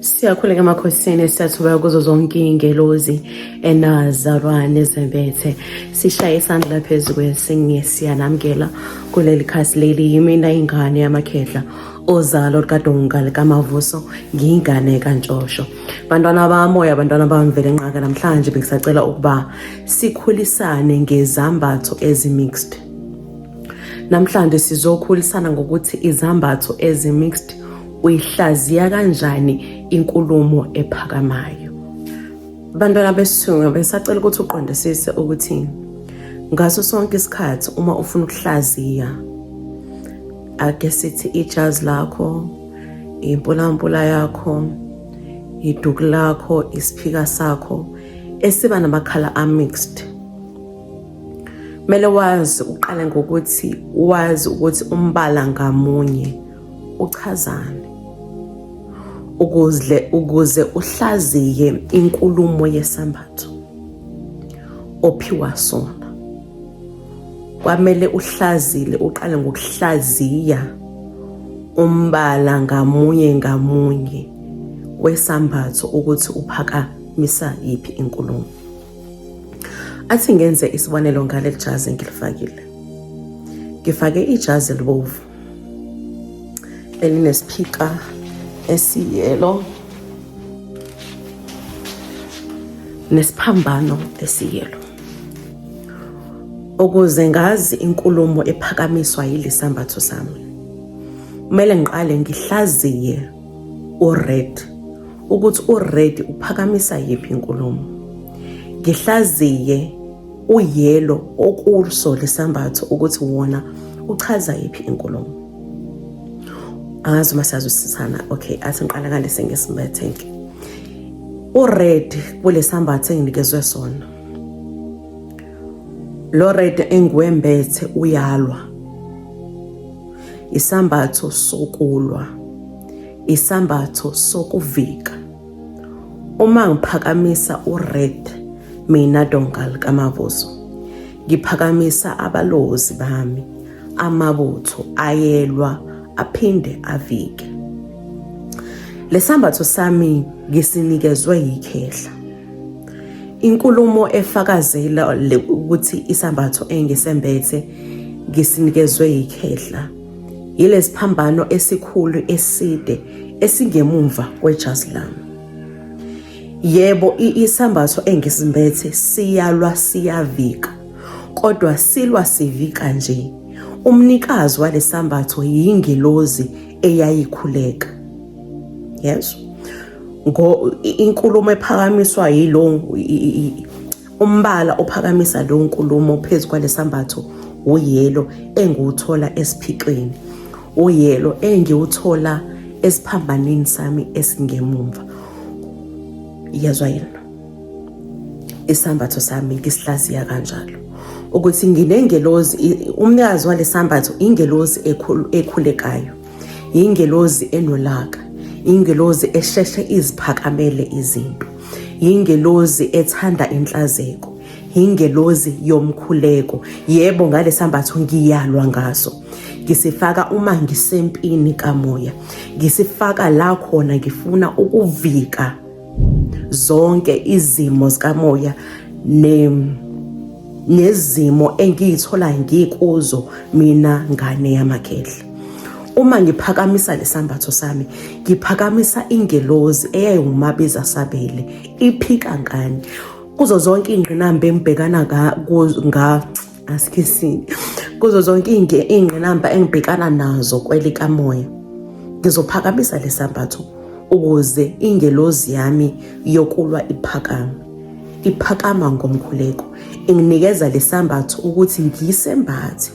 Siyakhuleka emakhosini, siyathuka kuzo zonke iy'ngelozi enazalwane zembethe, sishaye isandla phezu kwesinye, siyanamukela kuleli khasi leli. Yimina ingane yamakhehla, ozalo lukadonga likamavuso, ngiyingane kantshosho. Bantwana bamoya, bantwana bamvele nqaka, namhlanje bengisacela ukuba sikhulisane ngezambatho ezi-mixed. Namhlanje sizokhulisana ngokuthi izambatho ezi-mixed uyihlaziya kanjani inkulumo ephakamayo. Bantwana besithunga, besacela ukuthi uqondisise ukuthi ngaso sonke isikhathi uma ufuna ukuhlaziya, ake sithi ijazi lakho, impulampula yakho, iduku lakho, isiphika sakho esiba namakhala a-mixed, kumele wazi, uqale ngokuthi wazi ukuthi umbala ngamunye uchazani ukuze uhlaziye inkulumo yesambatho ophiwa sona. Kwamele uhlazile, uqale ngokuhlaziya umbala ngamunye ngamunye wesambatho ukuthi uphakamisa yiphi inkulumo. Athi ngenze isibonelo ngaleli jazi engilifakile. Ngifake ijazi elibovu elinesiphika esiyelo nesiphambano esiyelo, ukuze ngazi inkulumo ephakamiswa yilisambatho sami. Kumele ngiqale ngihlaziye ured, ukuthi ured uphakamisa yiphi inkulumo, ngihlaziye uyelo okuso lesambatho ukuthi wona uchaza yiphi inkulumo. Angazi uma siyazwisisana. Okay, athi ngiqala ngalesi ngesimbethe ke. Ured kulesambatho enginikezwe sona, lo red engiwembethe uyalwa, isambatho sokulwa, isambatho sokuvika. Uma ngiphakamisa ured mina Dongal kaMavuso, ngiphakamisa abalozi bami, amabutho ayelwa aphinde avike. Lesambatho sami ngisinikezwe yikhehla. Inkulumo efakazela ukuthi isambatho engisembethe ngisinikezwe yikhehla yilesiphambano esikhulu eside esingemumva kwejazi lami. Yebo, isambatho engisimbethe siyalwa, siyavika, kodwa silwa sivika nje. Umnikazi walesambatho yingelozi eyayikhuleka. Yes. Ngo inkulumo ephakamiswa yilo umbala ophakamisa lo nkulumo phezu kwalesambatho uyelo engiwuthola esiphixweni, uyelo engiwuthola esiphambanweni sami esingemumva. Iyazwa yini? Isambatho sami ngisihlaziya kanjalo ukuthi nginengelozi, umnikazi walesambatho ingelozi ekhulekayo, yingelozi enolaka, ingelozi esheshe iziphakamele izinto, yingelozi ethanda inhlazeko, yingelozi yomkhuleko. Yebo, ngalesambatho ngiyalwa ngaso, ngisifaka uma ngisempini kamoya, ngisifaka la khona ngifuna ukuvika zonke izimo zikamoya ne nezimo engiyithola ngikuzo mina ngane yamakhehla. Uma ngiphakamisa lesambatho sami, ngiphakamisa ingelozi eyayiwumabiza sabele, iphika nkani kuzo zonke iy'ngqinamba engibhekana nga asikhisini, kuzo zonke iy'ngqinamba engibhekana nazo kwelikamoya. Ngizophakamisa lesambatho ukuze ingelozi yami yokulwa iphakame. Iphakama ngomkhuleko, inginikeza lesambatho ukuthi ngisembathe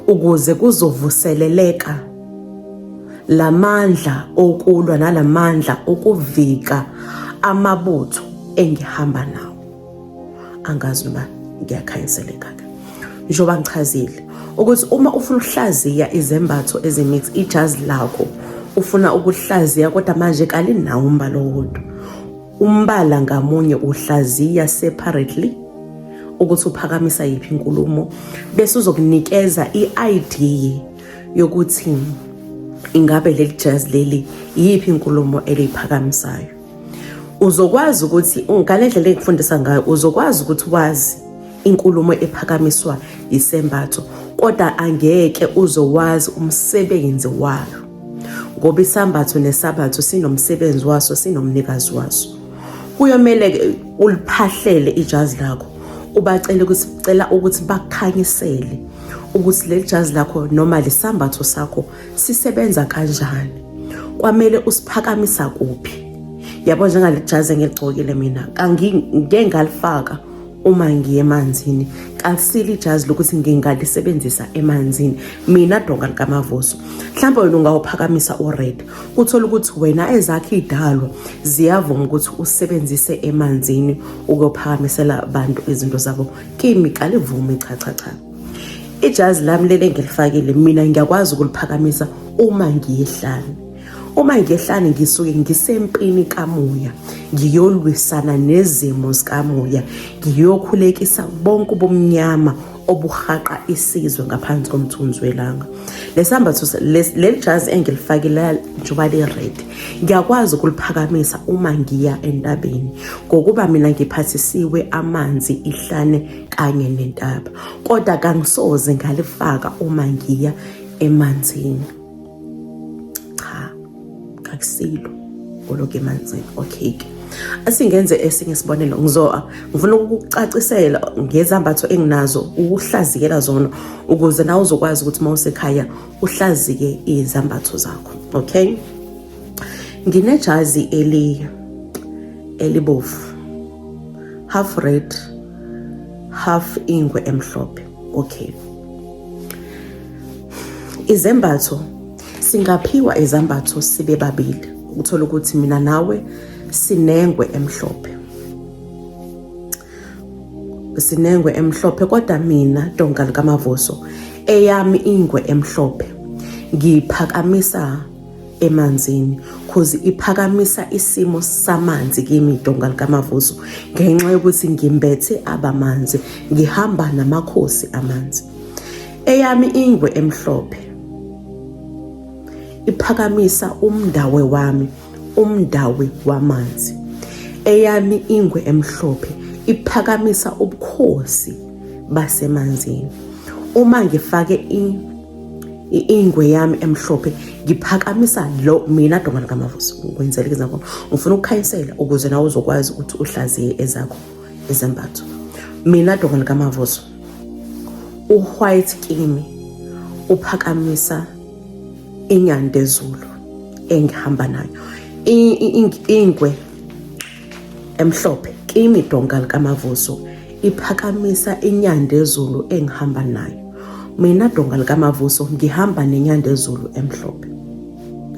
ukuze kuzovuseleleka lamandla okulwa nalamandla okuvika amabutho engihamba nawo. Angazi noma ngiyakhanyiseleka-ke njengoba ngichazile ukuthi uma ufuna ukuhlaziya izembatho ezimix, ijazi lakho ufuna ukuhlaziya kodwa manje kalinawo umbala owodwa, umbala ngamunye uhlaziya separately ukuthi uphakamisa yiphi inkulumo, bese uzokunikeza i-idea yokuthi Ingabe leli jazi leli iyiphi inkulumo eliyiphakamisayo? Uzokwazi ukuthi ngale ndlela engikufundisa ngayo uzokwazi ukuthi wazi inkulumo ephakamiswa yisembatho, kodwa angeke uzowazi umsebenzi walo, ngoba isambatho nesambatho sinomsebenzi waso, sinomnikazi waso. Kuyomele uliphahlele ijazi lakho, ubacele ukuthi cela ukuthi bakukhanyisele ukuthi leli jazi lakho noma lesambatho sakho sisebenza kanjani, kwamele usiphakamisa kuphi. Yabo, njengale jazi engiligcokile mina, ngike ngalifaka uma ngiye emanzini, kalisile ijazi lokuthi ngingalisebenzisa emanzini mina donga likamavuso. Mhlawumbe wena ungawuphakamisa ured, uthola ukuthi wena ezakho iy'dalwa ziyavuma ukuthi usebenzise emanzini ukuyophakamisela abantu izinto zabo. Kimi kalivumi, cha cha cha. Ijazi lami leli engilifakile mina ngiyakwazi ukuliphakamisa uma ngiyehlane. Uma ngiyehlane ngisuke ngisempini kamoya, ngiyolwisana nezimo zikamoya, ngiyokhulekisa bonke ubumnyama obuhaqa isizwe ngaphansi komthunzi welanga. Lesambatho leli jazi engilifakile njengoba li-red, ngiyakwazi ukuliphakamisa uma ngiya entabeni, ngokuba mina ngiphathisiwe amanzi, ihlane kanye nentaba, kodwa kangisoze ngalifaka uma ngiya emanzini. Cha, kakusilo oloku emanzini. Okay ke, asingenze esinye isibonelo. Ngifuna ukukucacisela ngezambatho enginazo, ukuhlaziyela zona ukuze nawe uzokwazi ukuthi uma usekhaya uhlaziye izambatho zakho. Okay, nginejazi elibovu, half red half ingwe emhlophe. Okay, izembatho singaphiwa izambatho sibe babili, uthola ukuthi mina nawe sinengwe emhlophe, sinengwe emhlophe, kodwa mina donga likamavuso eyami ingwe emhlophe ngiphakamisa emanzini, cause iphakamisa isimo samanzi kimi donga likamavuso, ngenxa yokuthi ngimbethe abamanzi, ngihamba namakhosi amanzi. Eyami ingwe emhlophe iphakamisa umndawe wami, umndawe wamanzi. Eyami ingwe emhlophe iphakamisa ubukhosi basemanzini. Uma ngifake ingwe yami emhlophe ngiphakamisa lo mina donga likamavuso. Ngikwenzela izakho, ngifuna ukukhanyisela ukuze nawe uzokwazi ukuthi uhlaziye ezakho izembatho. Mina donga likamavuso, u-white kimi uphakamisa inyandezulu engihamba nayo. Ingwe emhlophe kimi donga likamavuso iphakamisa inyandezulu engihamba nayo. Mina donga likamavuso ngihamba nenyandezulu emhlophe,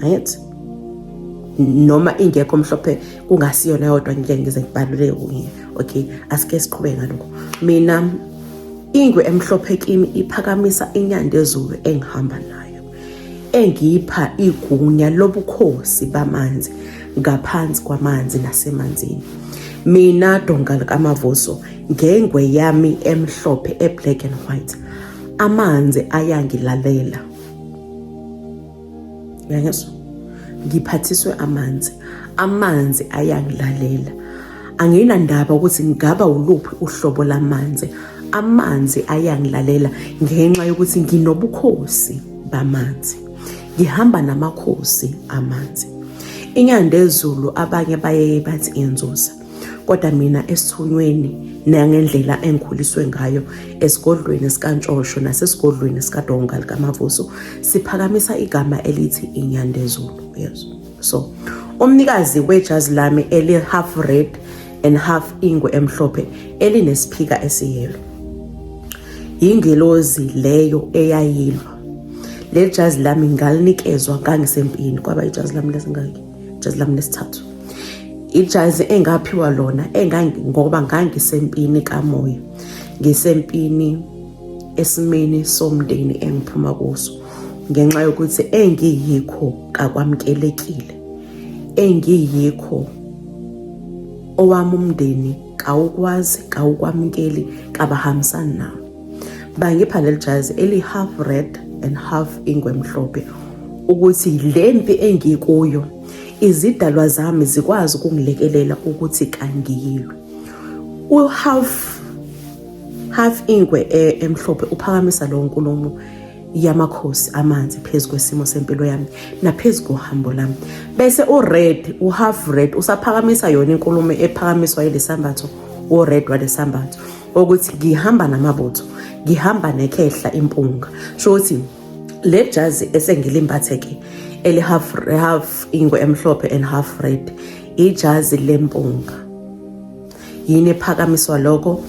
right? Noma ingekho mhlophe, kungasiyona yodwa, ngike ngize ngibalule kunye. Okay, asike siqhubeke ngalokho. Mina ingwe emhlophe kimi iphakamisa inyandezulu engihamba nayo, engipha igunya lobukhosi bamanzi, ngaphansi kwamanzi nasemanzini. Mina donga likamavuso ngengwe yami emhlophe e-black and white, amanzi ayangilalela. Uyangizwa? Ngiphathiswe amanzi, amanzi ayangilalela. Anginandaba ukuthi ngaba uluphi uhlobo lamanzi, amanzi ayangilalela ngenxa yokuthi nginobukhosi bamanzi, ngihamba namakhosi amanzi. Inyandezulu abanye baye bathi inzuza, kodwa mina esithunyweni nangendlela engikhuliswe ngayo esigodlweni sikaNtshosho nasesigodlweni sikaDonga likaMavuso, siphakamisa igama elithi inyandezulu. Yes. So umnikazi wejazi lami eli half red and half ingwe emhlophe elinesiphika esiyelo, yingelozi leyo eyayilwa. Leli jazi lami ngalinikezwa ngangisempini, kwaba ijazi lami lesingaki, ijazi lami lesithathu, ijazi engaphiwa lona ngoba ngangisempini kamoya, ngisempini esimeni somndeni engiphuma kuso, ngenxa yokuthi engiyikho kakwamkelekile, engiyikho owami umndeni kawukwazi, kawukwamukeli, kabahambisani nawo. Bangipha leli jazi eli half red and half ingwe emhlophe. Ukuthi le mpi engikuyo izidalwa zami zikwazi ukungilekelela ukuthi kangiyilwe. U-half half ingwe emhlophe uphakamisa lo nkulumo yamakhosi amanzi phezu kwesimo sempilo yami naphezu kohambo lami. Bese u-red, u-half red usaphakamisa yona inkulumo ephakamiswa yilesambatho, u-red walesambatho ukuthi ngihamba namabutho, ngihamba nekhehla impunga. Sho ukuthi le jazi esengilimbathe ke eli half half ingwe emhlophe and half red, ijazi lempunga. Yini ephakamiswa lokho?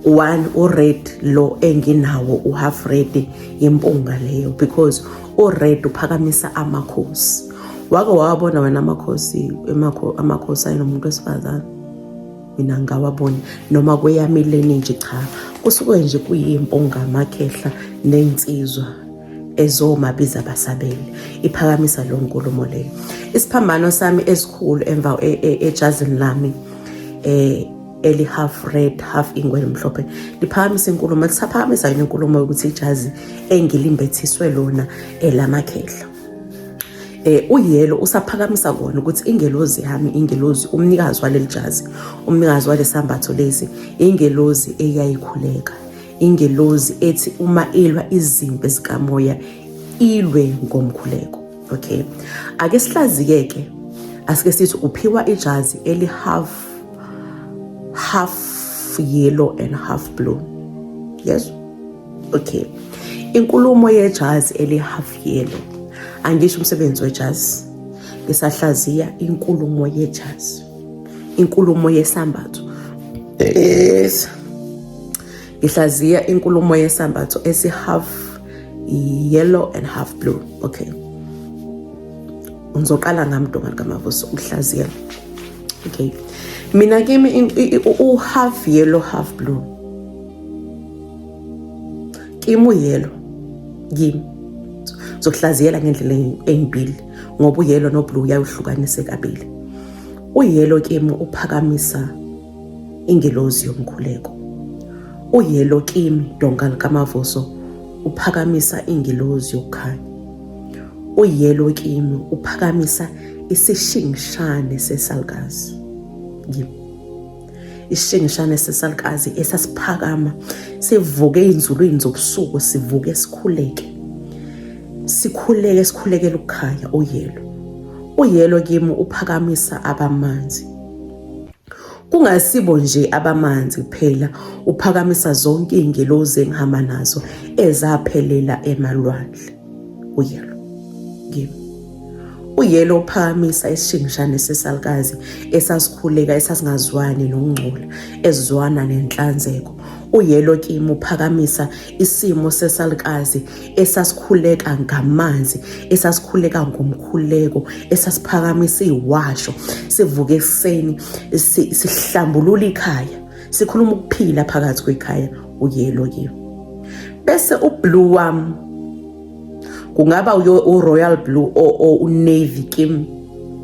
One, u-red lo enginawo, u-half red, yimpunga leyo, because u-red uphakamisa amakhosi. Wake wawabona wena amakhosi, amakhosi ayenomuntu wesifazane? Mina ngawaboni noma kweyami leni nje, cha, kusuke nje kuyimpunga, amakhehla ney'nsizwa ezomabiza basabele. Iphakamisa lo nkulumo leyo. Isiphambano sami esikhulu emva ejazini lami eli half red half ingwe emhlophe liphakamisa inkulumo, lisaphakamisa yona inkulumo yokuthi ijazi engilimbethiswe lona elamakhehla. Uyelo usaphakamisa kona ukuthi ingelozi yami, ingelozi umnikazi waleli jazi, umnikazi walesambatho lesi, ingelozi eyayikhuleka, ingelozi ethi uma ilwa izimpi zikamoya ilwe ngomkhuleko. Okay, ake sihlaziyeke ke, asike sithi uphiwa ijazi eli half half yellow and half blue. Yes, okay. Inkulumo yejazi eli half yellow, angisho umsebenzi wejazi, ngisahlaziya inkulumo yejazi, inkulumo yesambatho. Yes, ngihlaziya inkulumo yesambatho esi half yellow and half blue. Okay, ngizoqala ngami Donga likaMavuso ukuhlaziya. Okay, mina kimi u half yellow half blue, kimi uyellow, kimi zokuhlaziyela ngendlela eyimbili, ngoba uyellow no blue uyawuhlukanise kabili. Uyellow kimi uphakamisa ingelozi yomkhuleko. Uyellow kimi Donga likaMavuso uphakamisa ingelozi yokukhanya. Uyellow kimi uphakamisa isishingishane sesalukazi kimi, isishingishane sesalukazi esasiphakama sivuke ey'nzulwini zobusuku, sivuke sikhuleke, sikhuleke, sikhulekela ukukhanya. Uyellow, uyellow kimi uphakamisa abamanzi, kungasibo nje abamanzi kuphela, uphakamisa zonke iy'ngelozi engihamba nazo ezaphelela emalwandle. Uyellow kimi, uyellow uphakamisa isishingishane sesalukazi esasikhuleka, esasingazwani nokungcola, esizwana nenhlanzeko. Uyellow kimi uphakamisa isimo sesalukazi esasikhuleka ngamanzi, esasikhuleka ngomkhuleko, esasiphakamisa iwasho, sivuke ekuseni sihlambulula ikhaya, sikhuluma ukuphila phakathi kwekhaya. Uyellow kimi. Bese ublue wami kungaba u-royal blue or u-navy kimi,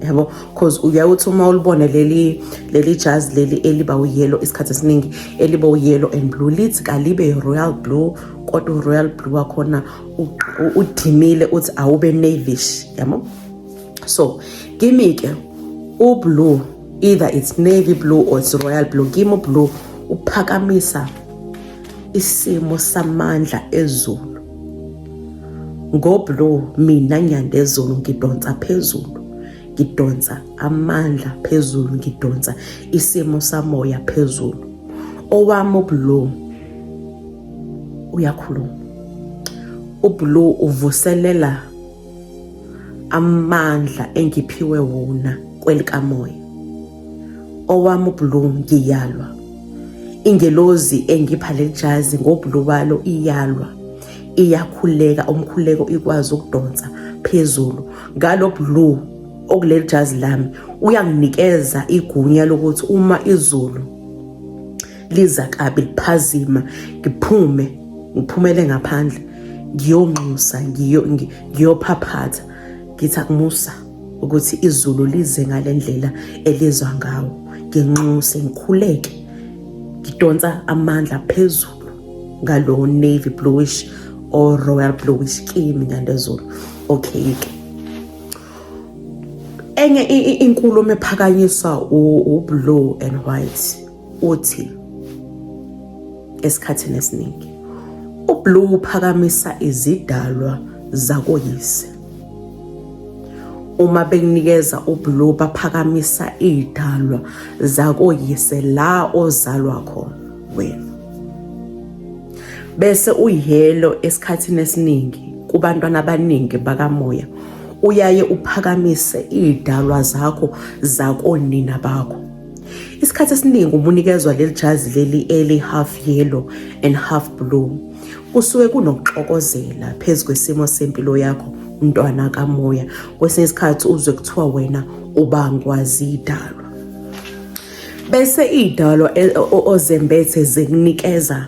yabo, cause uyawuthi uma ulibone leli jazi leli eliba uyellow, isikhathi esiningi eliba uyellow and blue, lithi kalibe royal blue, kodwa u-royal blue wakhona udimile, uthi awube navish, yabo. So kimi ke ublue, either it's navy blue or it's royal blue, kimi ublue uphakamisa isimo samandla ezulu. Ngoblue mina Nyandezulu ngidonsa phezulu, ngidonsa amandla phezulu, ngidonsa isimo samoya phezulu. Owami ublue uyakhuluma, ublue uvuselela amandla engiphiwe wona kwelikamoya. Owami ublue ngiyalwa, ingelozi engipha leli jazi ngoblue walo iyalwa, iyakhuleka umkhuleko, ikwazi ukudonsa phezulu ngalo blue okuleli jazi lami. Uyanginikeza igunya lokuthi uma izulu liza kabi liphazima, ngiphume, ngiphumele ngaphandle, ngiyonxusa, ngiyophaphatha, ngithi akumusa ukuthi izulu lize ngalendlela elizwa ngawo, nginxuse, ngikhuleke, ngidonsa amandla phezulu ngalo navy bluish or royal bluish kimi Nyandezulu. Okay ke. Enye inkulumo ephakanyiswa u-blue and white uthi esikhathini esiningi ublue uphakamisa izidalwa zakoyise. Uma bekunikeza ublue baphakamisa idalwa zakoyise la ozalwa khona wena. Bese uyelo esikhathini esiningi kubantwana abaningi bakamoya uyaye uphakamise idalwa zakho zakonina bakho. Isikhathi esiningi uma unikezwa leli jazi leli eli half yellow and half blue kusuke kunokuxokozela phezu kwesimo sempilo yakho mntwana kamoya. Kwesinye isikhathi uzwe kuthiwa wena ubangwa zidalwa, bese idalwa ozembethe zikunikeza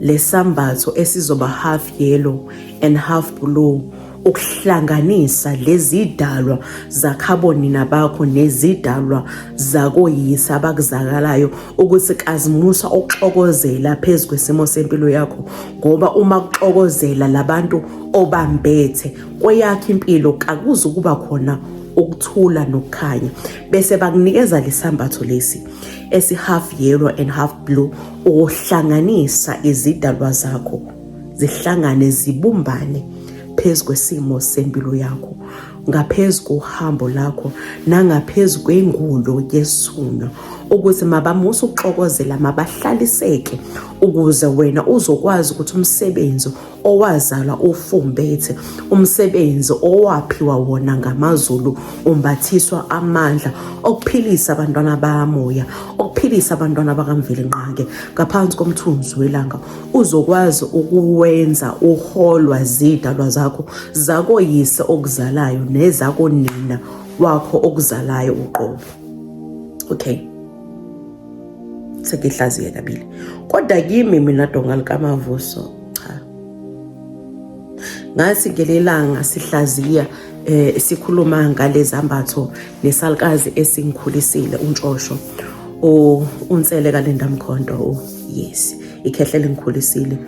lesambatho esizoba half yellow and half blue ukuhlanganisa lezidalwa zakhabonina bakho nezidalwa zakoyise abakuzakalayo ukuthi kazimusa ukuxokozela phezu kwesimo sempilo yakho, ngoba uma kuxokozela labantu obambethe kweyakho impilo kakuzi ukuba khona ukuthula nokukhanya. Bese bakunikeza lesambatho lesi esi half yellow and half blue ukuhlanganisa izidalwa zakho zihlangane zibumbane phezu kwesimo sempilo yakho, ngaphezu kohambo lakho nangaphezu kwengulo yesithunywa, ukuthi mabamusa ukuxokozela, mabahlaliseke ukuze wena uzokwazi ukuthi umsebenzi owazalwa ufumbethe, umsebenzi owaphiwa wona ngamaZulu, umbathiswa amandla okuphilisa abantwana bamoya, okuphilisa abantwana bakaMvelinqange ngaphansi komthunzi welanga, uzokwazi ukuwenza uholwa zidalwa zakho zakoyise okuzalayo nezakonina wakho okuzalayo uqobo. Okay, sengihlaziye kabili, kodwa kimi mina donga likaMavuso cha, ngathi ngelilanga sihlaziya sikhuluma ngalezambatho nesalukazi esingikhulisile uNtshosho o uNsele kaLindamkhonto, o yes, ikhehle lingikhulisile.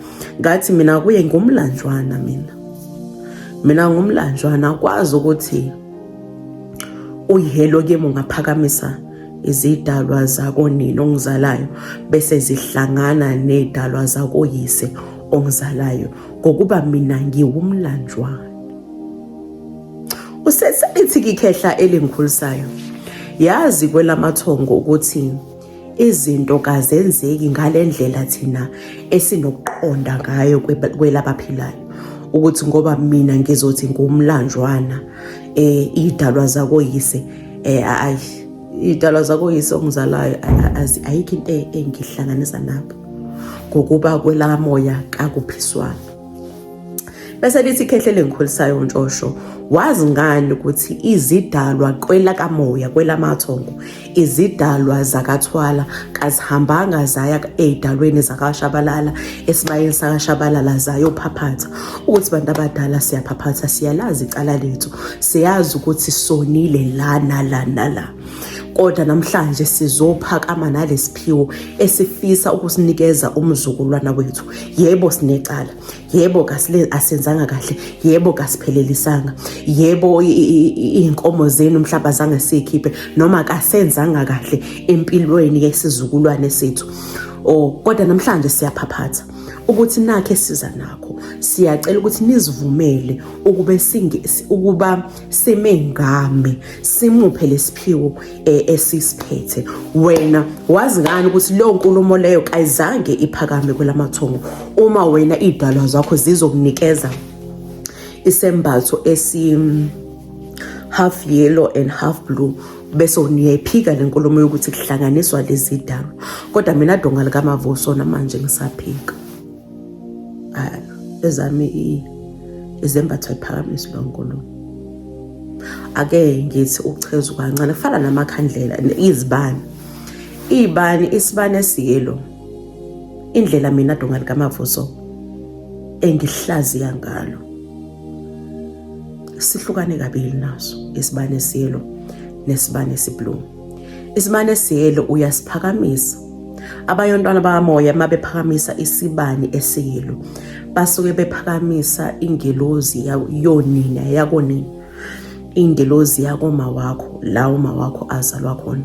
Ngathi mina kuye ngumlanjwana, mina ngumlanjwana, kwazi ukuthi uyihelo kimi ungaphakamisa izidalwa zakonina ongizalayo bese zihlangana nezidalwa zakoyise ongizalayo, ngokuba mina ngiwumlanjwana. Useselithi kikhehla elingikhulisayo, yazi kwelamathongo ukuthi izinto kazenzeki ngalendlela thina esinokuqonda ngayo kwelabaphilayo, ukuthi ngoba mina ngizothi ngumlanjwana idalwa zakoyise ayi idalwa zakoyise ongizalayo ayikho into engihlanganisa nabo, ngokuba kwelamoya kakuphiswana. Bese lithi ikhehle lengikhulisayo uNtshosho, wazi ngani ukuthi izidalwa kwelakamoya kwelamathongo, izidalwa zakaThwala kazihambanga zaya ey'dalweni zakaShabalala, esibayeni sakaShabalala zayophaphatha, ukuthi bantu abadala siyaphaphatha, siyalazi icala lethu, siyazi ukuthi sonile la nala nala, kodwa namhlanje sizophakama nalesiphiwo esifisa ukusinikeza umzukulwana wethu. Yebo sinecala, yebo kasile asenzanga kahle, yebo kasiphelelisanga, yebo iy'nkomo zenu mhlawumbe azange siyikhiphe noma kasenzanga kahle empilweni yesizukulwane sethu, oh kodwa namhlanje siyaphaphatha ukuthi nakhe siza nakho, siyacela ukuthi nizivumele ukube ukuba simengame simuphe lesiphiwo esisiphethe. Wena wazi ngani ukuthi leyo nkulumo leyo kayizange iphakame kwelamathongo uma wena idalwa zakho zizokunikeza isembatho esi half yellow and half blue, bese niyayiphika le nkulumo yokuthi kuhlanganiswa lezi dalwa? Kodwa mina donga likaMavuso namanje ngisaphika, ezami izembatho ayiphakamisi lo nkulumo. Ake ngithi uchezu kancane, kufana namakhandlela, izibani, iy'bani, isibani esiyelo. Indlela mina donga likaMavuso engihlaziya ngalo, sihlukane kabili naso isibani esiyelo nesibani esiblue. Isibani esiyelo uyasiphakamisa. Abayontwana bakamoya uma bephakamisa isibani esiyelo basuke bephakamisa ingelozi yonina yakonina. Ingelozi yakoma wakho la uma wakho azalwa khona,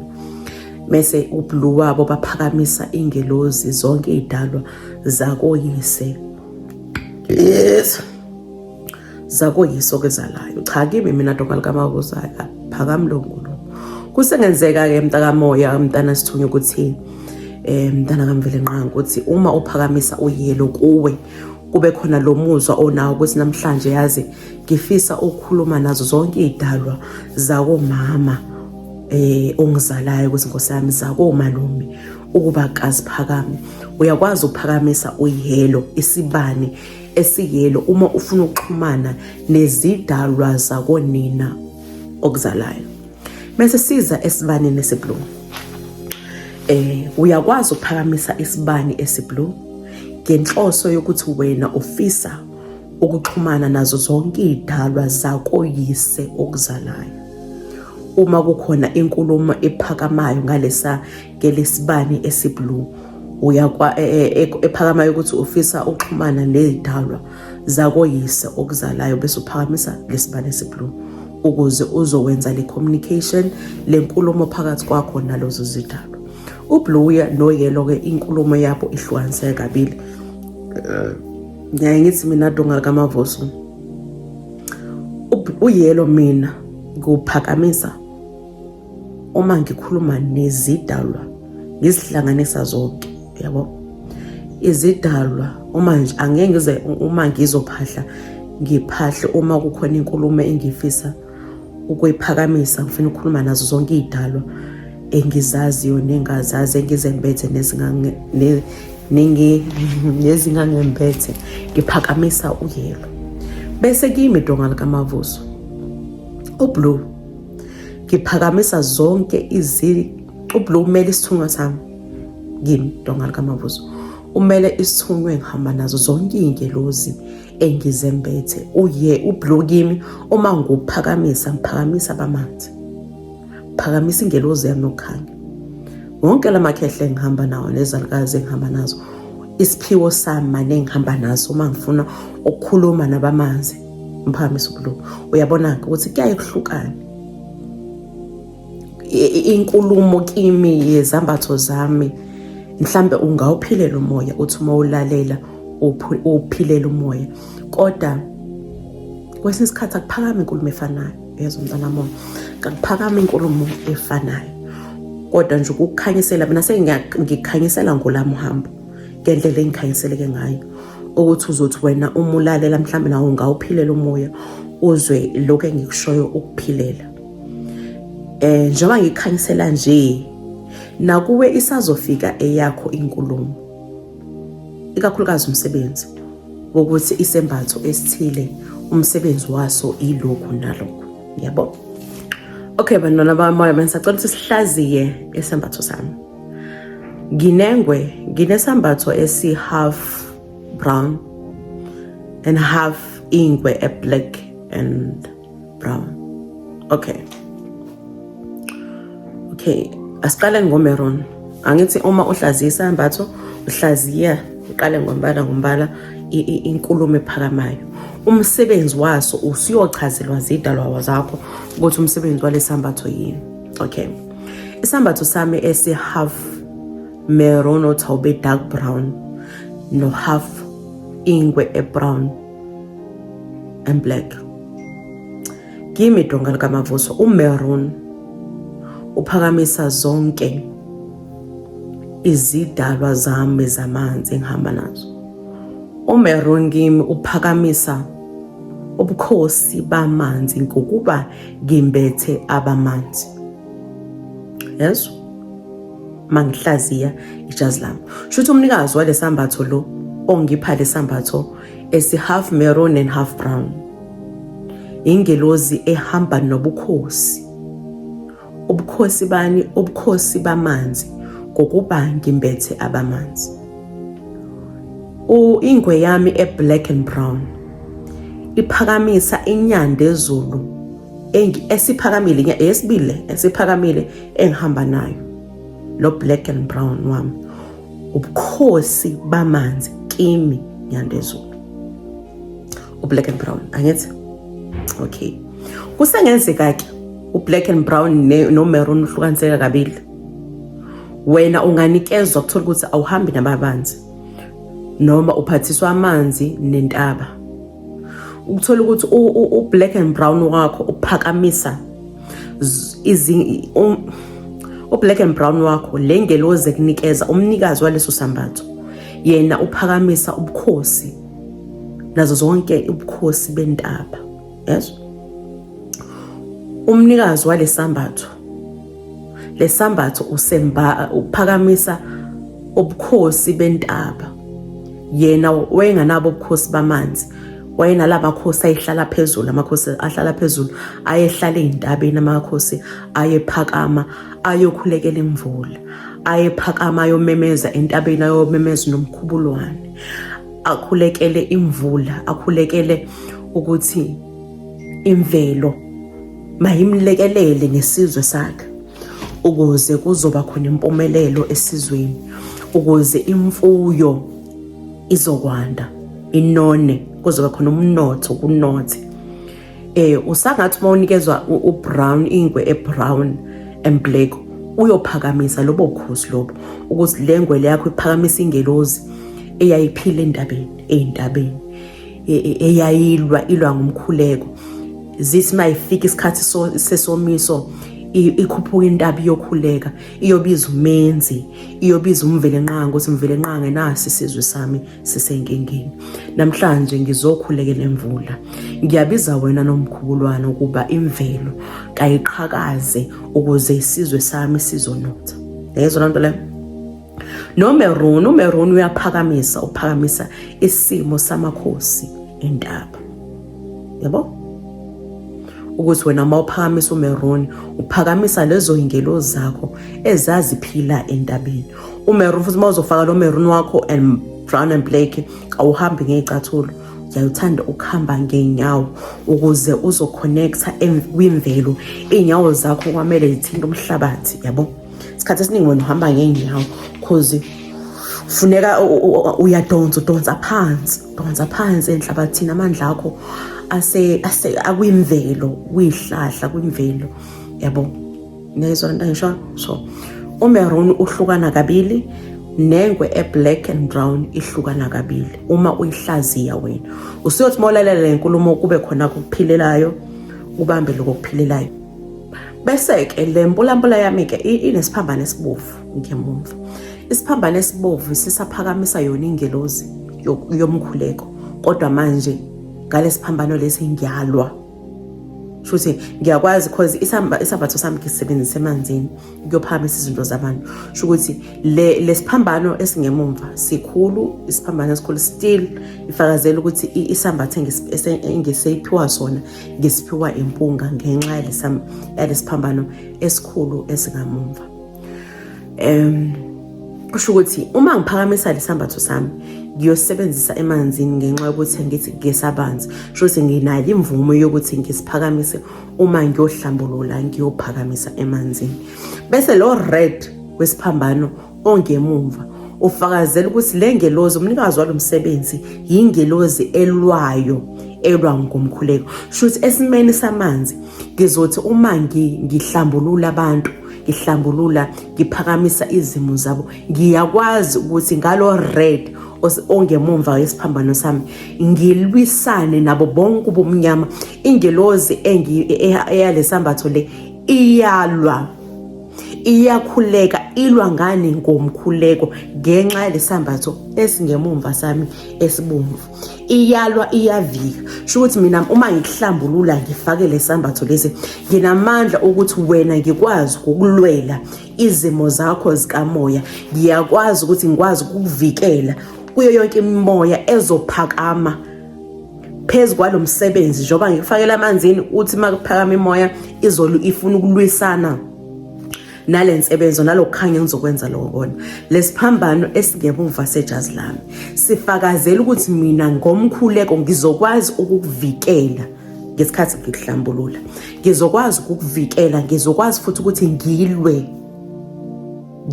mese ublue wabo baphakamisa ingelozi zonke izidalwa zakoyise, yes, zakoyise okezalayo. Cha, kimi mina donga likamabuza aphakami lo nkulumo. Kusengenzeka-ke mntakamoya, mntana sithunywa, ukuthi mntana kamvele nqanga, ukuthi uma uphakamisa uyelo kuwe kube khona lo muzwa onawo ukuthi namhlanje yazi ngifisa ukukhuluma nazo zonke iy'dalwa zakomama ongizalayo, ukuthi nkosi yami zakomalume ukuba kaziphakame. Uyakwazi ukuphakamisa uyelo, isibani esiyelo, uma ufuna ukuxhumana nezidalwa zakonina okuzalayo. Bese siza esibaneni esiblue. Uyakwazi ukuphakamisa isibani esiblue ngenhloso yokuthi wena ufisa ukuxhumana nazo zonke iy'dalwa zakoyise okuzalayo. Uma kukhona inkulumo ephakamayo ngalesa ngelesibani esiblue, uyakwa e, e, e, ephakamayo ukuthi ufisa ukuxhumana nezidalwa zakoyise okuzalayo, bese uphakamisa lesibani esiblue ukuze uzokwenza le communication, le nkulumo phakathi kwakho nalozo zidalwa. Ublue noyellow ke inkulumo yabo ihlukaniseke kabili. Ngiyaye ngithi mina donga likamavuso, uyellow mina nguphakamisa uma ngikhuluma nezidalwa, ngizihlanganisa zonke, yabo, izidalwa. Uma nje angeke ngize, uma ngizophahla, ngiphahle uma kukhona inkulumo engifisa ukuyiphakamisa, ngifuna ukukhuluma nazo zonke iy'dalwa engizaziyo nengazazi, engizembethe nezingangembethe, ngiphakamisa uyelo. Bese kimi donga likamavuso, ublue ngiphakamisa zonke izi ublue umele isithunywa sami. Kimi donga likamavuso umele isithunywa engihamba nazo, zonke iy'ngelozi engizembethe. Uye ublue kimi uma nguphakamisa, ngiphakamisa abamanzi, phakamisa ingelozi yami yokukhanya, wonke lamakhehle engihamba nawo nezalukazi engihamba nazo, isiphiwo sami mane engihamba naso. Uma ngifuna ukukhuluma nabamanzi ngiphakamisa ublue. Uyabona-ke ukuthi kuyaye kuhlukane inkulumo kimi yezambatho zami. Mhlambe ungawuphilela umoya, uthi uma ulalela uphilela umoya, kodwa kwesinye isikhathi akuphakami inkulumo efanayo. Yezwa mntana moya, kakuphakami inkulumo efanayo, kodwa nje ukukukhanyisela mina sengikhanyisela ngolami uhambo ngendlela engikhanyiseleke ngayo, ukuthi uzothi wena uma ulalela mhlawumbe nawe ungawuphilela umoya, uzwe lokhu engikushoyo ukuphilela. Njengoba ngikhanyisela nje, nakuwe isazofika eyakho inkulumo, ikakhulukazi umsebenzi wokuthi isembatho esithile umsebenzi waso ilokhu nalokhu, yabo. Okay bantwana bamoya, bengisacela ukuthi sihlaziye isembatho sami. Nginengwe, nginesambatho esi half brown and half ingwe e black and brown. Okay, asiqale ngomaroon. Angithi uma uhlaziya isambatho uhlaziya uqale ngombala ngombala, inkulumo ephakamayo, umsebenzi waso usuyochazelwa zidalwa zakho ukuthi umsebenzi walesambatho yini. Okay, isambatho sami esi half maroon othi awube dark brown no half ingwe e brown and black, kimi donga likamavuso umaroon uphakamisa zonke izidalwa zami zamanzi engihamba nazo. Umaroon kimi uphakamisa ubukhosi bamanzi ngokuba ngimbethe abamanzi. Yezwa mangihlaziya ijazi lami, shuthi umnikazi walesambatho lo ongipha lesambatho esi half maroon and half brown ingelozi ehamba nobukhosi. Ubukhosi bani? Ubukhosi bamanzi, ngokuba ngimbethe abamanzi. Ingwe yami e-black and brown iphakamisa inyanda ezulu esiphakamile, eyesibili esiphakamile engihamba nayo. Lo black and brown wami ubukhosi bamanzi kimi, nyanda ezulu, ublack and brown, angithi? Okay. Kusengenzeka-ke u-black and brown no-maroon uhlukaniseka kabili. Wena unganikezwa kuthola ukuthi awuhambi nababanzi noma uphathiswa amanzi nentaba. Ukuthola ukuthi u-black and brown wakho uphakamisa u-black and brown wakho, le ngelozi ekunikeza umnikazi waleso sambatho, yena uphakamisa ubukhosi nazo zonke ubukhosi bentaba. Yes, umnikazi walesambatho, lesambatho usemba uphakamisa ubukhosi bentaba. Yena wayenganabo ubukhosi bamanzi, wayenalaba makhosi ayehlala phezulu, amakhosi ahlala phezulu, ayehlala ey'ntabeni, amakhosi ayephakama ayokhulekela imvula, ayephakama ayomemeza entabeni, ayomemeza nomkhubulwane, akhulekele imvula, akhulekele ukuthi imvelo mayimlekelele nesizwe sakhe ukuze kuzoba khona impumelelo esizweni, ukuze imfuyo izokwanda inone, kuzoba khona umnotho kunothe. Usangathi uma unikezwa u-brown, ingwe e-brown and black, uyophakamisa lobo bukhosi lobo, ukuthi le ngwe yakho iphakamisa ingelozi eyayiphila entabeni, ey'ntabeni, eyayilwa ilwa ngomkhuleko. Zithi mayifika isikhathi sesomiso, ikhuphuka intaba iyokhuleka, iyobiza uMenzi, iyobiza uMvelenqangi ukuthi Mvelenqangi, nasi isizwe sami sisenkingeni namhlanje, ngizokhulekela imvula, ngiyabiza wena nomkhubulwana ukuba imvelo kayiqhakaze ukuze isizwe sami sizonotha. Yezwa loo nto leyo? Nomeruni, umeruni uyaphakamisa, uphakamisa isimo samakhosi entaba, yabo, ukuthi wena uma uphakamisa umeruni, uphakamisa lezo yingelozi zakho ezaziphila entabeni. Umeruni futhi, uma uzofaka lo meruni wakho and brown and black, awuhambi ngey'cathulo, uyawuthanda ukuhamba ngey'nyawo ukuze uzoconnecta kwimvelo. Iy'nyawo zakho kwamele zithinte umhlabathi, yabo. Isikhathi esiningi wena uhamba ngey'nyawo cause funeka uyadonsa, udonsa phansi, udonsa phansi enhlabathini. Amandla akho ase ase akwimvelo, kwihlahla, kwimvelo, yabo. Niyayizwa lento ngisho? So umaroon uhlukana kabili, nengwe e-black and brown ihlukana kabili. Uma uyihlaziya wena, usuyothi uma ulalela le nkulumo kube khona kuphilelayo, ubambe lokho kuphilelayo. Bese-ke le mpulampula yami-ke inesiphambano esibovu ngemumva. Isiphambano esibovu sisaphakamisa yona ingelozi yomkhuleko, kodwa manje ngalesiphambano lesi ngiyalwa. Shuthi ngiyakwazi cause isambatho sami ngisebenzisa emanzini kuyophakamisa izinto zabantu. Sho ukuthi le lesiphambano esingemumva sikhulu, isiphambano esikhulu still ifakazela ukuthi isambatho engiseyiphiwa sona ngisiphiwa impunga ngenxa yalesiphambano esikhulu esingamumva. Kusho ukuthi uma ngiphakamisa lesambatho sami ngiyosebenzisa emanzini, ngenxa yokuthi ngithi ngesabanzi, sho ukuthi nginayo imvumo yokuthi ngisiphakamise uma ngiyohlambulula, ngiyophakamisa emanzini. Bese lo red wesiphambano ongemumva ufakazela ukuthi le ngelozi, umnikazi walo msebenzi, yingelozi elwayo, elwa ngomkhuleko. Sho ukuthi esimeni samanzi ngizothi uma ngihlambulula abantu, ngihlambulula, ngiphakamisa izimo zabo, ngiyakwazi ukuthi ngalo red ongemumva yesiphambano sami ngilwisane nabo bonke ubumnyama. Ingelozi eyalesambatho le iyalwa, iyakhuleka, ilwa ngani? Ngomkhuleko. Ngenxa yalesambatho esingemumva sami esibomvu, iyalwa, iyavika. Sho ukuthi mina uma ngikuhlambulula ngifake lesambatho lesi, nginamandla ukuthi wena ngikwazi ukulwela izimo zakho zikamoya, ngiyakwazi ukuthi ngikwazi ukukuvikela kuyo yonke imimoya ezophakama phezu kwalo msebenzi. Njengoba ngikufakela amanzini, uthi uma kuphakama imoya izolo ifuna ukulwisana nale nsebenzo nalokukhanya engizokwenza lokho kona, lesiphambano esingemumva sejazi lami sifakazela ukuthi mina ngomkhuleko ngizokwazi ukukuvikela ngesikhathi ngikuhlambulula, ngizokwazi ukukuvikela, ngizokwazi futhi ukuthi ngilwe.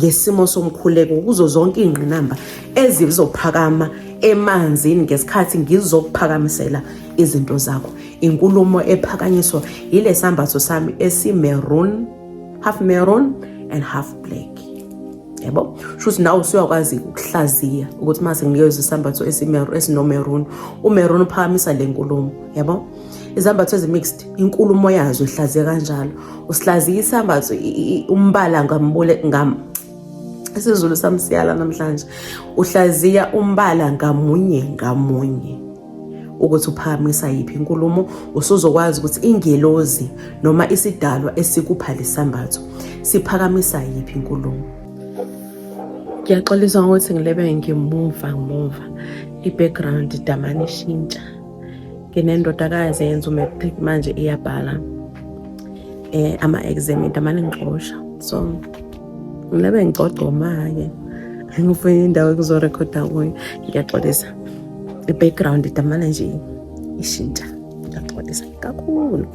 ngesimo somkhuleko kuzo zonke iy'ngqinamba ezizophakama emanzini ngesikhathi ngizokuphakamisela izinto zakho. Inkulumo ephakanyiswa yile sambatho sami esi-maroon, half maroon and half black. Yabo, shuthi nawe usuyakwazi ukuhlaziya ukuthi uma senginikezwe isambatho esino-maroon, u-maroon uphakamisa le nkulumo. Yabo, izambatho ezi-mixed, inkulumo yazo ihlaziya kanjalo. Usihlaziya isambatho umbala ngambule ngam isiZulu sami siyala namhlanje. Uhlaziya umbala ngamunye ngamunye ukuthi uphakamisa yiphi inkulumo. Usuzokwazi ukuthi ingelozi noma isidalwa esikupha lesambatho siphakamisa yiphi inkulumo. Ngiyaxolisa ngokuthi ngilebe ngimuva ngimuva, i-background damane ishintsha. Nginendodakazi eyenza u-matric manje, iyabhala ama-exam, idamane ngixosha, so ngilebe ngigcogcoma-ke, ngifuna indawo ekuzorekhoda kuyo. Ngiyaxolisa, i-background idamane nje ishintsha, ngiyaxolisa kakhulu.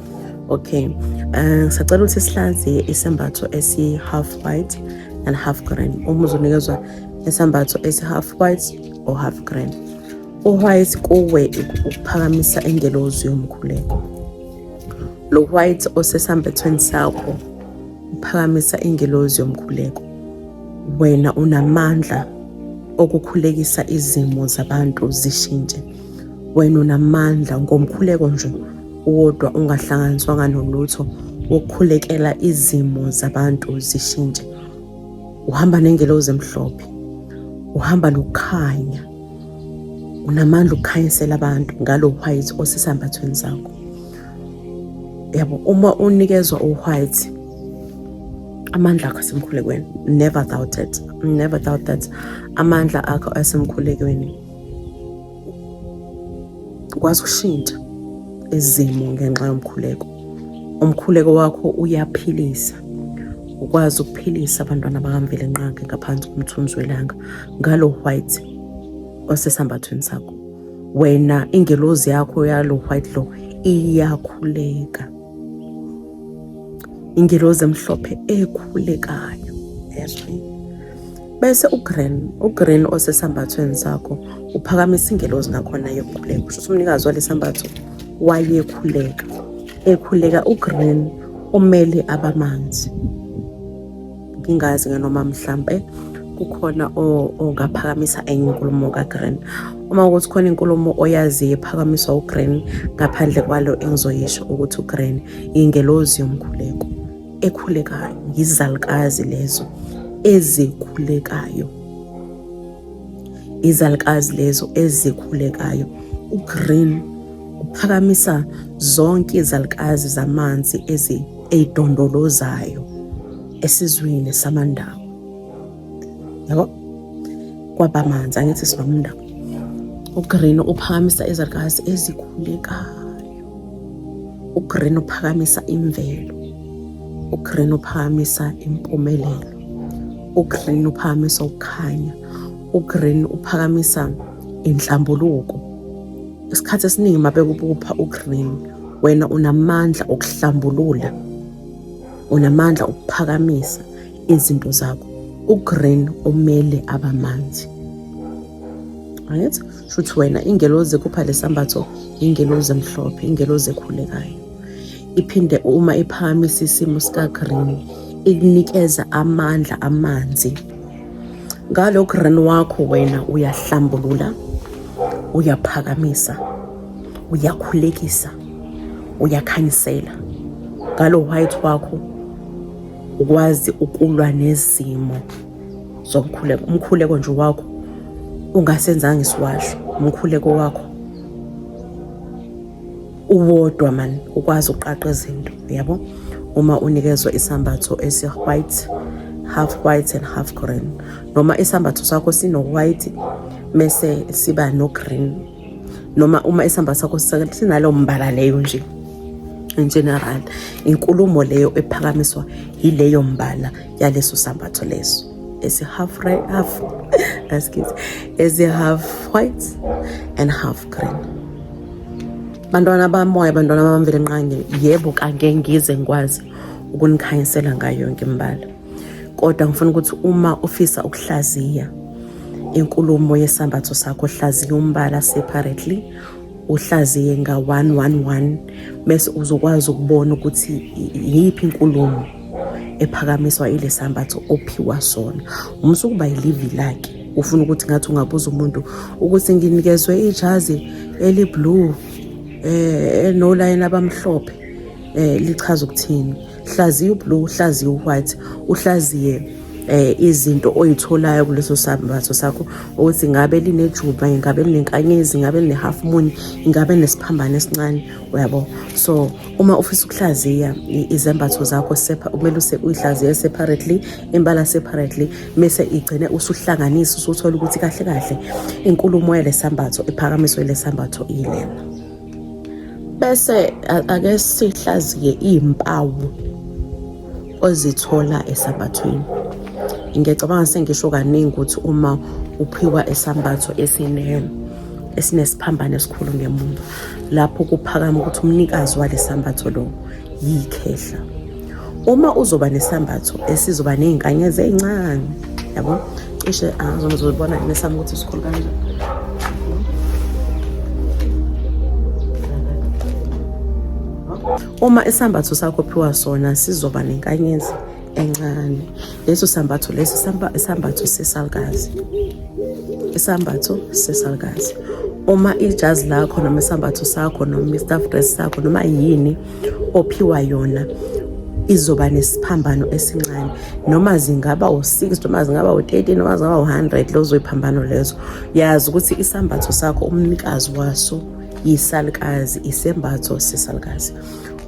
Okay, ngisacela ukuthi sihlaziye isembatho esi-half white and half green. Uma uzonikezwa isembatho esi-half white or half green, u-white kuwe ukuphakamisa ingelozi yomkhuleko. Lo white osesambathweni sakho uphakamisa ingelozi yomkhuleko. Wena unamandla okukhulekisa izimo zabantu zishintshe. Wena unamandla ngomkhuleko nje uwodwa ungahlanganiswanga nolutho wokukhulekela izimo zabantu zishintshe. Uhamba nengelozi emhlophe, uhamba nokukhanya, unamandla ukukhanyisela abantu ngalo white osesambathweni sakho. Yabo, uma unikezwa u-white, amandla akho asemkhulekweni. Never doubt it, never doubt that amandla akho asemkhulekweni, ukwazi ukushintsha izimo ngenxa yomkhuleko. Umkhuleko wakho uyaphilisa, ukwazi ukuphilisa abantwana bakaMvelinqangi ngaphansi komthunzi welanga ngalo white osesambathweni sakho. Wena ingelozi yakho yalo white lo iyakhuleka, ingelozi emhlophe ekhulekayo, yezwa. Bese ugreen, ugreen osesambathweni sakho uphakamisa ingelozi nakhona yokukhuleka. Kusho ukuthi umnikazi walesambatho wayekhuleka, ekhuleka. Ugreen umele abamanzi. Ngingazi ke noma mhlampe kukhona ongaphakamisa enye inkulumo kagreen. Uma ukuthi khona inkulumo oyaziyo ephakamiswa ugreen ngaphandle kwalo engizoyisho, ukuthi ugreen ingelozi yomkhuleko ekhulekayo, yizalukazi lezo ezikhulekayo, izalukazi lezo ezikhulekayo. Ugreen uphakamisa zonke izalukazi zamanzi ey'dondolozayo esizweni samandawo. Yabo, kwabamanzi, angithi sinomndawo. Ugreen uphakamisa izalukazi ezikhulekayo. Ugreen uphakamisa imvelo. Ugreen uphakamisa impumelelo. Ugreen uphakamisa ukukhanya. Ugreen uphakamisa inhlambuluko. Isikhathi esiningi mabekupha ugreen, wena unamandla okuhlambulula, unamandla okuphakamisa izinto zakho. Ugreen umele abamanzi, angithi? Shuthi wena ingelozi ekupha lesambatho ingelozi emhlophe, ingelozi ekhulekayo. Iphinde uma iphakamisa isimo sika-green, ikunikeza amandla amanzi. Ngalo green wakho wena uyahlambulula, uyaphakamisa, uyakhulekisa, uyakhanyisela. Ngalo white wakho ukwazi ukulwa nezimo zomkhuleko. Umkhuleko nje wakho ungasenzanga isiwasho, umkhuleko wakho uwodwa man ukwazi ukuqaqa izinto. Yabo, uma unikezwa isambatho esi-white, half white and half green, noma isambatho sakho sino-white mese siba no-green, noma uma isambatho sakho sinalo mbala leyo nje in general, inkulumo leyo ephakamiswa yileyo mbala yaleso sambatho leso esi-half half, excuse, esi-half white and half green. Bantwana bamoya, bantwana bamvelenqangi, yebo, kangeke ngize ngikwazi ukunikhanyisela ngayo yonke imbala. Kodwa ngifuna ukuthi uma ufisa ukuhlaziya inkulumo yesambatho sakho, hlaziya umbala separately, uhlaziye nga-111, bese uzokwazi ukubona ukuthi yiphi inkulumo ephakamiswa ile sambatho ophiwa sona. Umusa ukuba yilivi lakhe, ufuna ukuthi ngathi ungabuza umuntu ukuthi nginikezwe ijazi eli-blue nolayini abamhlophe, lichaza ukuthini. Hlaziya ublue, hlaziya uwhite, uhlaziye izinto oyitholayo kuleso sambatho sakho, ukuthi ngabe linejuba, ingabe linenkanyezi, ingabe line-half moon, ingabe nesiphambano esincane, uyabo. So uma ufisa ukuhlaziya izembatho zakho, kumele uyihlaziye separately, imbala separately, bese igcine usuhlanganisa, usuthola ukuthi kahle kahle inkulumo yalesambatho ephakamiswe lesambatho ilena. Bese ake sihlaziye iy'mpawu ozithola esambathweni. Ngiyacabanga sengisho kaningi ukuthi uma uphiwa esambatho esinesiphambano esikhulu ngemuva, lapho kuphakama ukuthi umnikazi walesambatho lo yikhehla. Uma uzoba nesambatho esizoba ney'nkanyezi ey'ncane, yabo, cishe angizozibona nesami ukuthi sikhulu kanjani. Uma isambatho sakho phiwa sona sizoba nenkanyezi encane, leso sambatho leso isambatho sesalukazi, isambatho sesalukazi. Uma ijazi lakho noma isambatho sakho noma i-staff dress sakho noma yini ophiwa yona izoba nesiphambano esincane, noma zingaba u-6, noma zingaba u-30, noma zingaba u-100, lezo yiphambano lezo, yazi ukuthi isambatho sakho umnikazi waso yisalukazi, isembatho sesalukazi.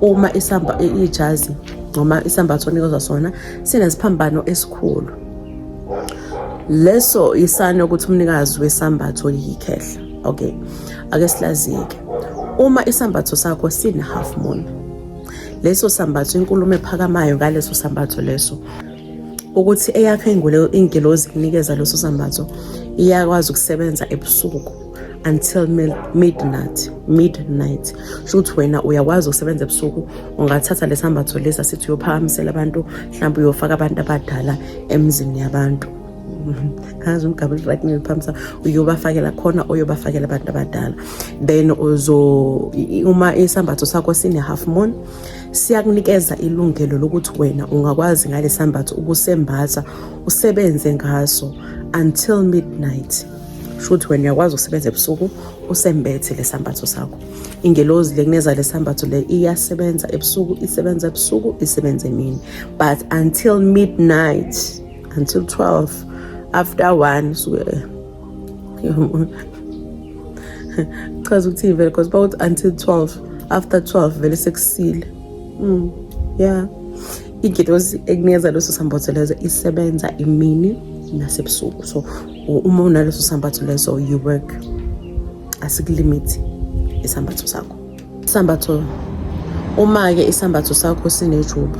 Uma isamba ijazi noma isambatho onikezwa sona sinesiphambano esikhulu, leso isane ukuthi umnikazi wesambatho yikhehla. Okay, ake sihlaziyeke. Uma isambatho sakho sine half moon, leso sambatho, inkulumo ephakamayo ngaleso sambatho leso ukuthi eyakho ingelozi kunikeza leso sambatho iyakwazi ukusebenza ebusuku until midnight. Midnight sho ukuthi wena uyakwazi ukusebenza ebusuku, ungathatha lesambatho lesi asithi uyophakamisela abantu, mhlawumbe uyofaka abantu abadala emzini yabantu. Angazi umgaba right ngiliphamisa, uyobafakela khona, uyobafakela abantu abadala. Then uzo uma isambatho sakho sine half moon, siyakunikeza ilungelo lokuthi wena ungakwazi ngale sambatho ukusembatha usebenze ngaso until midnight. Sho ukuthi wena uyakwazi ukusebenza ebusuku usembethe lesambatho sakho. Ingelozi lekuneza lesambatho le iyasebenza ebusuku, isebenza ebusuku, isebenza emini, but until midnight, until 12, after 1 suke chaza ukuthi vele, because bawuthi until 12, after 12 vele sekusile. Yeah, ingelozi ekunikeza leso sambatho leso isebenza imini nasebusuku. So uma unaleso sambatho leso, you work, asikulimithi isambatho sakho. Isambatho, uma-ke isambatho sakho sinejuba,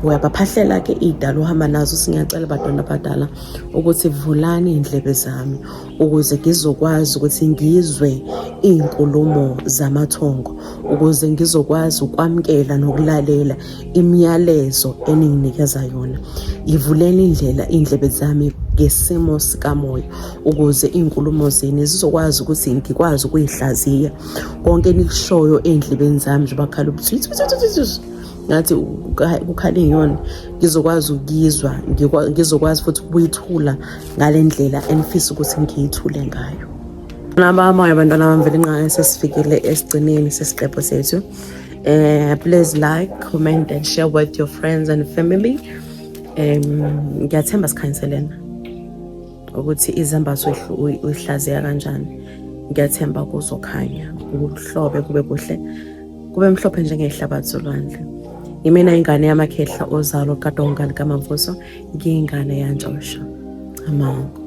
uyabaphahlela-ke iy'dala uhamba nazo. Singiyacela bantwana abadala ukuthi vulani iy'ndlebe zami ukuze ngizokwazi ukuthi ngizwe iy'nkulumo zamathongo, ukuze ngizokwazi ukwamukela nokulalela imiyalezo eninginikeza yona. Ivuleni indlela iy'ndlebe zami ngesimo sikamoya, ukuze iy'nkulumo zenu zizokwazi ukuthi ngikwazi ukuyihlaziya konke enikushoyo ey'ndlebeni zami. Nje bakhala ngathi kukhala iy'nyoni, ngizokwazi ukuyizwa, ngizokwazi futhi ukuyithula ngale ndlela enifisa ukuthi ngiyithule ngayo. Nabamoya abantwana bami, vele inqange sesifikile esigcineni sesiqephu sethu. Please like, comment and share with your friends and family. Ngiyathemba sikhanyiselena ukuthi izambatho uyihlaziya kanjani. Ngiyathemba kuzokhanya, kuhlobe, kube kuhle, kube mhlophe njengehlabathi zolwandle. Yimina ingane yamakhehla ozalo kaDonga likaMavuso, ngiyingane yantshosha amango.